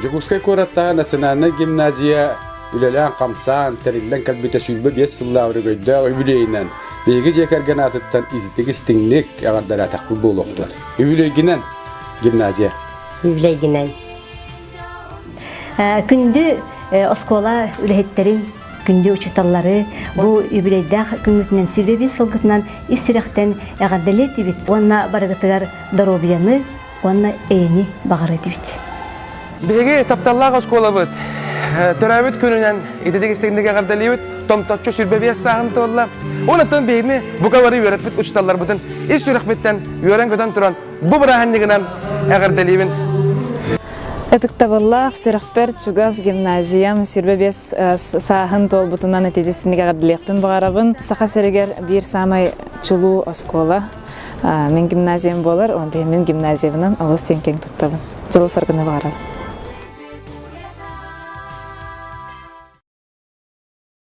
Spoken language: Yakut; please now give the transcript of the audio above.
Дьокуускай куораттааҕы национальнай гимназия үлэлээн-хамсаан, тэриллэн кэлбитэ 25 сыллаах өрөгөйдөөх үбүлүөйүнэн биһиги дьиэ кэргэн аатыттан ититик истиҥник эҕэрдэлээтэхпит буолуохтун. Үбүлүөйгүнэн, гимназия! Үбүлүөйгүнэн! Күндү оскуола үлэһиттэрин, күндү учууталлары бу юбилейдаах күҥҥүтүнэн сүбэбит сылгытынан ис сүрэхтэн эҕэрдэлиэ этибит уонна барыгытыгар доруобуйаны уонна эйэни баҕарыа этибит. Биһиги тапталлаах оскуолабыт төрөөбүт күнүнэн ититик истиҥник эҕэрдэлиибит. Томточчу 25 сааһын туолла. Онон биһигини бука бары үөрэппит учууталларбытын ис сүрэхпиттэн үөрэн-көтөн туран бу бырааһынньыгынан эҕэрдэлиибин. Ытыктабыллаах сүрэхпэр чугас гимназиям 25 сааһын туолбутунан ититисинник эҕэрдэлиэхпин баҕарабын. Саха сиригэр биир саамай чулуу оскуола мин гимназиям буолар, онтон мин гимназиябынан олус диэн киэҥ туттабын. Дьолу-саргыны баҕарабын.